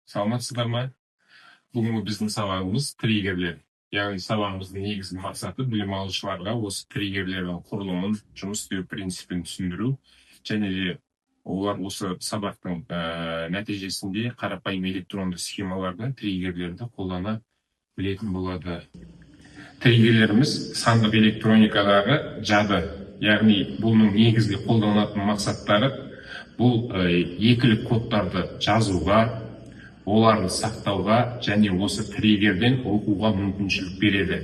Саламатсыздар ма? Бүгінгі біздің сабағымыз – триггерлер. Яғни сабағымыздың негізгі мақсаты – білім алушыларға осы триггерлердің құрылымын, жұмыс істеу принципін түсіндіру және де олар осы сабақтың нәтижесінде қарапайым электронды схемаларда триггерлерді қолдана білетін болады. Триггерлеріміз – сандық электроникадағы жады. Яғни бұның негізгі қолданылатын мақсаттары – бұл екілік кодтарды жазуға, оларды сақтауға және осы триггерден оқуға мүмкіншілік береді.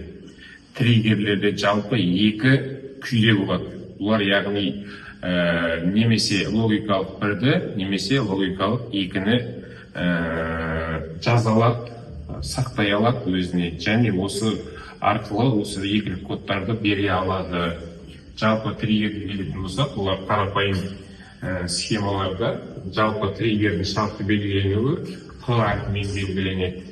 Триггерлерде жалпы екі күйде болады бұлар, яғни немесе логикалық бірді, немесе логикалық екіні жаза алады, сақтай алады өзіне және осы арқылы осы екілік кодтарды бере алады. Жалпы триггерге келетін болсақ, олар қарапайым схемаларда жалпы триггердің шартты белгіленуі Т әрпімен белгіленеді.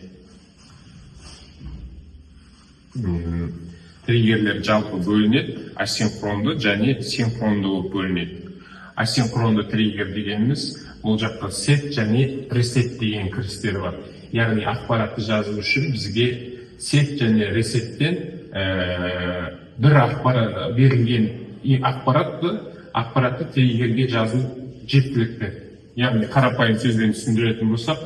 Триггерлер жалпы бөлінеді, асинхронды және синхронды болып бөлінеді. Асинхронды триггер дегеніміз – бұл жақта сет және ресет деген кірістер бар. Яғни ақпаратты жазу үшін бізге сет және ресеттен бір ақпарат берілген ақпаратты триггерге жазу жеткілікті. Яғни қарапайым сөзбен түсіндіретін болсақ,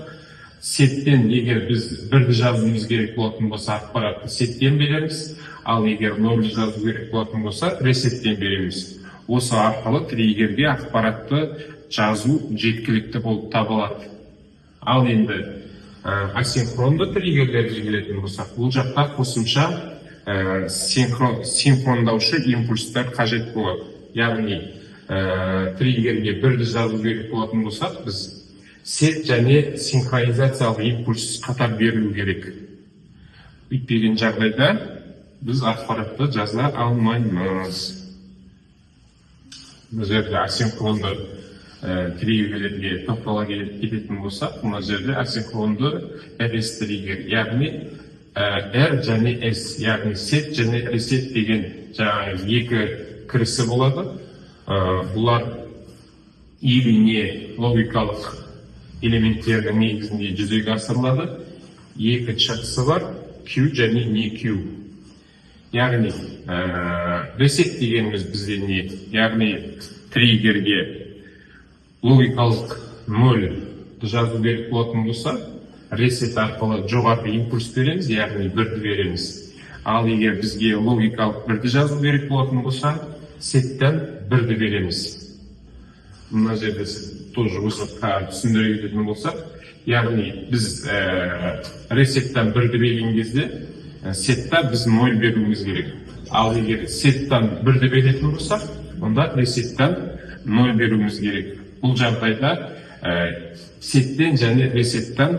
сеттен егер біз бірді жазуымыз керек болатын болса, ақпаратты сеттен береміз, ал егер нөлді жазу керек болатын болса, ресеттен береміз. Осы арқылы триггерге ақпаратты жазу жеткілікті болып табылады. Ал енді асинхронды триггерлерге келетін болсақ, бұл жақта қосымша синхрондаушы импульстар қажет болады. Яғни триггерге бірді жазу керек болатын болсақ, біз сет және синхронизациялық импульс қатар берілу керек. Өйтпеген жағдайда біз ақпаратты жаза алмаймыз. Бұл жерде асинхронды триггерлерге тоқтала кететін болсақ, мына жерде асинхронды RS триггер, яғни R және S, яғни сет және ресет деген жаңағы екі кірісі болады. Бұлар или не логикалық элементтердің негізінде жүзеге асырылады. Екі шығысы бар: Q және не Q. Яғни ресет дегеніміз бізде не? Яғни триггерге логикалық нөлді жазу керек болатын болса, ресет арқылы жоғарғы импульс береміз, яғни бірді береміз. Ал егер бізге логикалық бірді жазу керек болатын болса, сеттен бірді береміз. Мына жерде тоже осы түсіндіре кететін болсақ, яғни біз ресеттен бірді берген кезде, сетта біз ноль беруіміз керек. Ал егер сеттен бірді беретін болсақ, онда ресеттен ноль беруіміз керек. Бұл жағдайда сеттен және ресеттен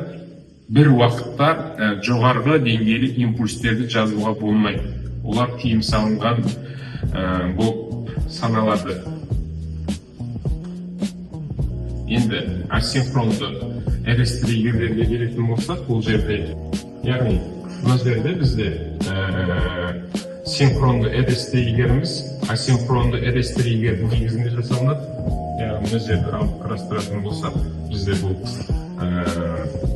бір уақытта жоғарғы деңгейлі импульстерді жазуға болмайды, олар тыйым салынған болып саналады. Енді асинхронды RS триггерлерге келетін болсақ, бұл жерде, яғни мына жерде бізде синхронды RS триггеріміз асинхронды RS триггердің негізінде жасалынады. Яғни мына жерді алып қарастыратын болсақ, бізде бұл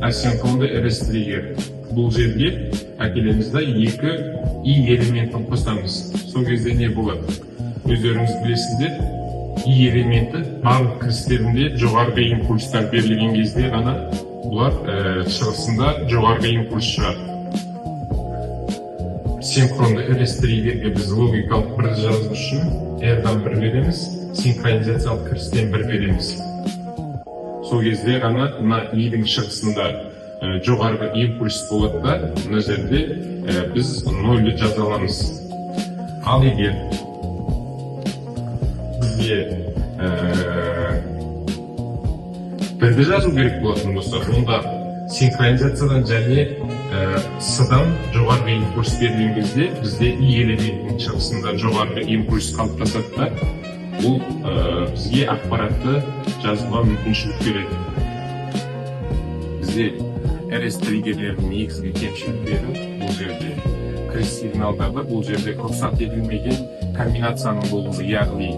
асинхронды RS триггер. Бұл жерге әкелеміз да, екі И элементін қосамыз. Сол кезде не болады? Өздеріңіз білесіздер, И элементі барлық кірістерінде жоғарғы импульстар берілген кезде ғана бұлар шығысында жоғарғы импульс шығады. Синхронды RS триггерге біз логикалық бірді жазу үшін R-дан бір береміз, синхронизациялық кірістен бір береміз. Сол кезде ғана мына И-дің шығысында жоғарғы импульс болады да, мына жерде біз нөлді жаза аламыз. Ал егер бізге бірді жазу керек болатын болса, онда синхронизациядан және С-дан жоғарғы импульс берілген кезде бізде И элементінің шығысында жоғарғы импульс қалыптасады да, бұл бізге ақпаратты жазуға мүмкіншілік береді. Бізде RS триггерлердің негізгі кемшіліктері – бұл жерде кіріс сигналдарды, бұл жерде рұқсат етілмеген комбинацияның болуы, яғни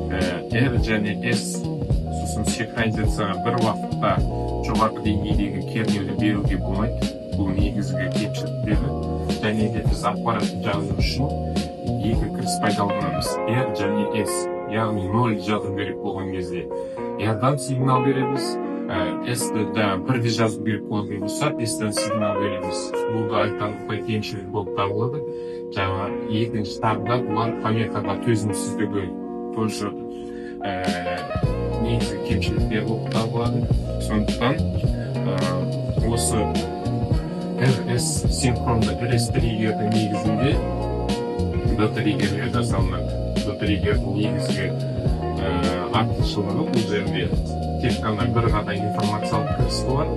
R және S, сосын Синхронизацияға бір уақытта жоғарғы деңгейдегі кернеуді беруге болмайды. Бұл негізгі кемшіліктері. Және де біз ақпаратты жазу үшін екі кіріс пайдаланамыз: R және S. Яғни 0 жазу керек болған кезде R-дан сигнал береміз, S-ті да бірде жазу керек болатын болса, S-тен сигнал береміз. Бұл да айтарлықтай кемшілік болып табылады. Жаңа екінші, тағы да бұлар помехаға төзімсіздігі тоже негізгі кемшіліктер болып табылады. Сондықтан осы RS, синхронды RS триггердің негізінде D триггерлер жасалынады. D триггердің негізгі артықшылығы: бұл жерде тек қана бір ғана информациялық кіріс болады.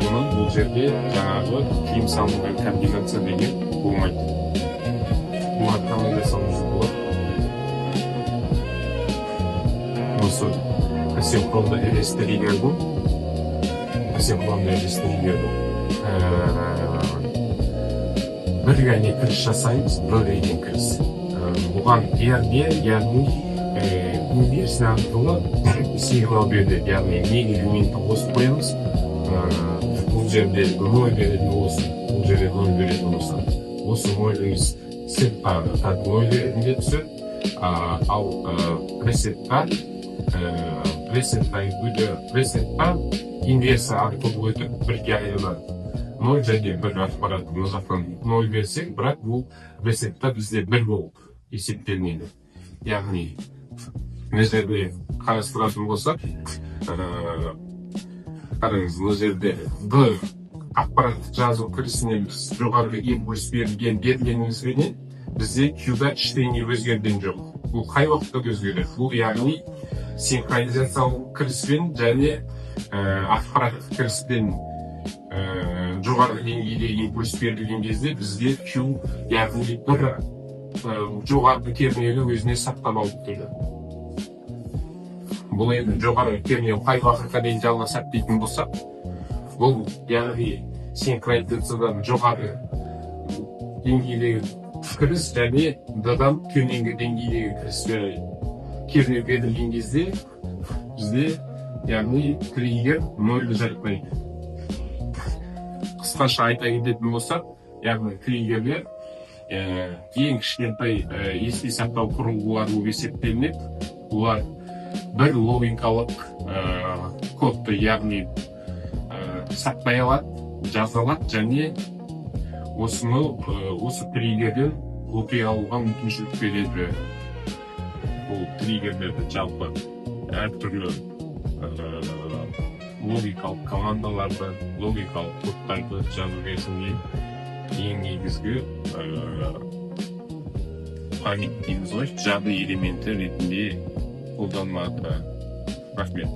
Оның бұл жерде жаңағы тыйым салынған комбинация деген болмайды. Бұлар қалай жасалуға болады? Осы асинхронды RS триггердің бір ғана кіріс жасаймыз, D деген кіріс. Бұған R-ге, яғни инверсия арқылы сигнал беріледі, яғни элементті қосып қоямыз. Бұл жерде ноль беретін болса, бұл жерде ноль беретін болса, осы ноліміз сетқа как ноль ретінде түседі, ал ресетқа инверсия арқылы өтіп, бірге айырылады. Ноль және бір ақпарат. Мына жақтан ноль берсек, бірақ бұл ресетта бізде бір болып есептелінеді. Яғни мына жерде қарастыратын болсақ, қараңыз, мына жерде Д ақпараттық жазу кірісіне біз жоғарғы импульс бергенімізбенен бізде Q-да ештеңе өзгерген жоқ. Бұл қай уақытта өзгереді? Бұл, яғни, синхронизациялық кіріспен және ақпараттық кіріспен жоғарғы деңгейде импульс берілген кезде бізде Q, яғни бір жоғарғы кернеуді өзіне сақтап алып тұрды. Бұл енді жоғарғы кернеу қай уақытқа дейін жалғасады дейтін болсақ, бұл, яғни, синхронизациядан жоғары деңгейдегі кіріс және Д-дан төменгі деңгейдегі кіріс кернеу берілген кезде бізде, яғни, триггер нольді жақтайды. Қысқаша айта кететін болсақ, яғни триггерлер ең кішкентай есте сақтау құрылғылары болып есептелінеді. Бұлар бір логикалық кодты, яғни, сақтай алады, жаза алады және осыны осы триггерден оқи алуға мүмкіншілік береді. Бұл триггерлерді жалпы әртүрлі логикалық командаларды, логикалық кодтарды жазу кезінде ең негізгі память дейміз ғой, жады элементі ретінде қолданылады. Рахмет.